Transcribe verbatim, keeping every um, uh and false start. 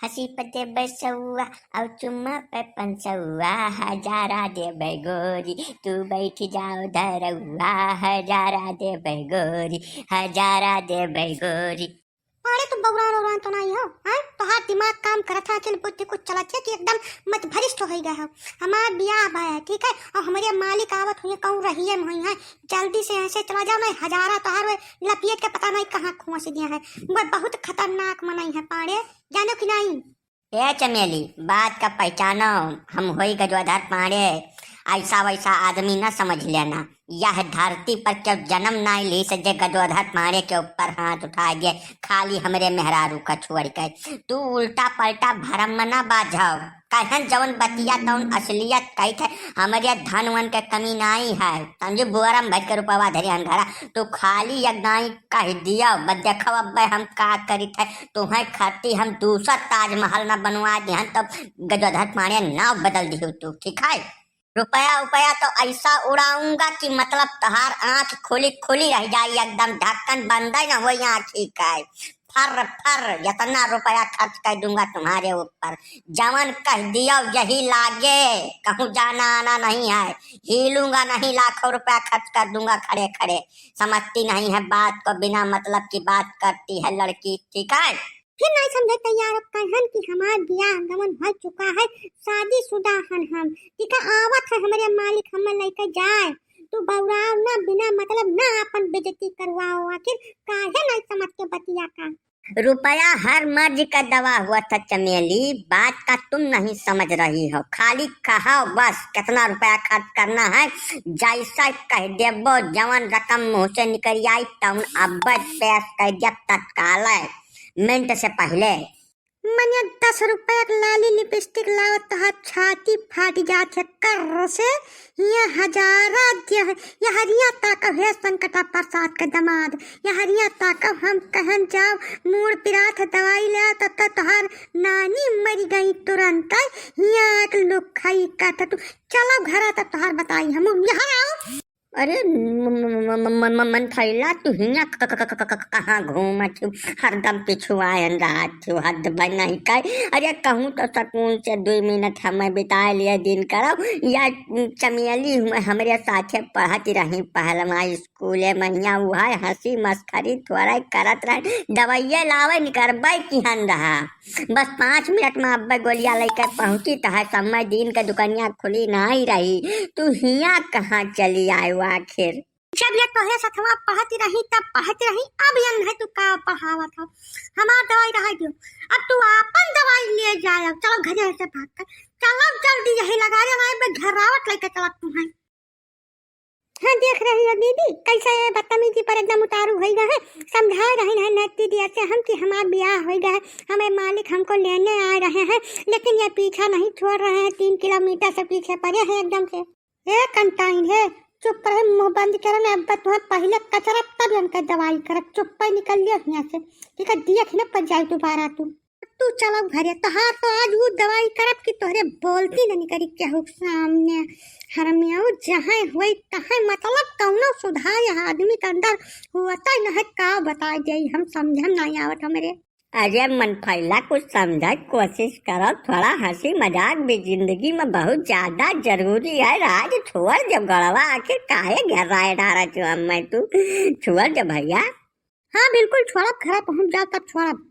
अस्सी पे देबै सौआ, और चुम्मा पे पंचौआ, हजारा देबै गोरी, तू बैठ जाओ धरौआ, हजारा देबै गोरी, हजारा देबै गोरी। अरे तू बौरान औरान तो नहीं हो, हैं? तोहार दिमाग काम करत है, अकिल बुद्धि कुछ चलत है कि एकदम मत भरिष्ठ हो गए हो। हमार बियाह भा है, ठीक है, और हमरे मालिक आवत हुए कहूँ रहिए में हुई है, जल्दी से यहाँ से चला जाओ, नहीं हजारा तोहार वे लपियत के पता नहीं कहाँ खोस दिया है। वो बहुत खतरनाक मनई है पाड़े, जानो कि नहीं? ए चमेली, बात का पहचानो, हम होई गजोधर पाड़े। ऐसा वैसा आदमी न समझ लेना। यह धरती पर क्यों जन्म ना ली से जे गजोधर पाड़े के ऊपर हाथ उठा गए, खाली हमरे मेहरारू का छोड़ के। तू उल्टा पलटा भरम में ना बाझाओ। कहन जौन बतिया तौन असलियत कहत है, हमरे धन वन के कमी नाई है। समझू, बोरम भर के रुपवा धरे हन घरा, तू खाली एक दाई कह दिया, बस देखो अब्बे हम का करित है, तुम्हें खाती हम दूसर ताजमहल ना बनवा दिहन, तब गजोधर पाड़े नाव बदल दिहु तू, ठीक है? रुपया उपया तो ऐसा उड़ाऊंगा कि मतलब तोहार आँख खुली खुली रह जाई, एकदम ढक्कन बंद ही ना होई आँखी का। फर फर इतना रुपया खर्च कर दूंगा तुम्हारे ऊपर, जवन कह दियो यही लागे, कहूँ जाना आना नहीं है, हिलूंगा नहीं, लाखों रुपया खर्च कर दूंगा खड़े खड़े। समझती नहीं है बात को, बिना मतलब की बात करती है लड़की, ठीक है? फिर नहीं समझे तैयार अब कहन कि हमार बियाह गमन हो चुका है, शादीशुदा हन हम, ठीक है, आवत है हमरे मालिक हमें लेके जाए। तू बौराव ना, बिना मतलब ना अपन बेइज्जती करवाओ, आखिर काहे नहीं समझ के बतिया का? रुपया हर मर्ज का दवा हुआ था चमेली, बात का तुम नहीं समझ रही हो। खाली कहो बस कितना रुपया खर्च करना है, जैसा कह देबो जवन रकम मुँह से निकल आई तवन अब पेश कर दिया तत्काल, मिनट से पहले। मनिया दस रुपया के लाली लिपस्टिक लावत तोहार छाती फाट जात है कर्र से। हिया हजारा दिया है, यहरिया ताकब हे संकटा प्रसाद के दमाद, यहरिया ताकब हम कहन जाओ मूड़ पिरात है दवाई ले आओ, तब तक तोहार नानी मरी गई तुरंत। हिया एक लुक खाई का था तू, चलो घरा तब तोहार बताई हम, यहाँ आओ। अरे म-, म-, मन फैला तू हिया क-, क-, कहाँ घूमत हो, हरदम पिछुआयन रहत हो, हद बन नहीं कर। अरे कहूँ तो सकून से दुई मिनट हमें बिता लिए दिन करो, या चमेली हुए हमरे साथे पढ़त रही पहलवा स्कूले में, हिया उहै हँसी मस्खरी थोड़ा करत रहे, दवाइये लावे निकरबै किहन रहा। बस पाँच मिनट में अब्बे गोलिया लेके पहुँची त है समय दिन के दुकनिया खुली नाई रही। तू हिया कहाँ चली आयो आखिर? जब ये तोहरे सथवा पढ़त रही तब पढ़त रही, अब ये नहीं तू का पढ़ावत हो। हमार दवाई रहा दियो, अब तू आपन दवाई ले जाए। चलो घरे से भाग कर, चलो जल्दी यही लगा दे, नहीं बे घरावत लेके चलत तू है। हाँ, देख रही हो दीदी, कैसे ये बदतमीजी पर एकदम उतारू होई गए हैं। समझाए रही है नेटी दिया से हम कि हमार बियाह होई गए है, हमें मालिक हमको लेने आ रहे हैं, लेकिन ये पीछा नहीं छोड़ रहे हैं, तीन किलोमीटर से पीछे पड़े हैं एकदम से। ए कंटाइन है, चुप रहे, मुंह बंद करे ना, अब तुम्हें पहले कचरा तब इनका दवाई करब, चुप पे निकल लिया यहाँ से, ठीक है, देख न पड़ जाए दोबारा तू। तू चलो घरे, तोहार तो आज वो दवाई करब कि तोहरे बोलती न निकरी केहू के सामने। हरमियाऊ जहाँ होई तहाँ, मतलब कौनो सुधार यहाँ आदमी के अंदर होता ही न है, का बताई जाई, हम समझम नहीं आवत हमरे। अरे मन फैला, कुछ समझे के कोशिश करो, थोड़ा हँसी मजाक भी जिंदगी में बहुत ज्यादा जरूरी है। राज छोड़ दे गड़वा, आखिर काहे घेराए डारा छो हमें तू, छोड़ दे भैया। हाँ बिल्कुल छोड़ब, घरा पहुँच जाओ तब छोड़ब।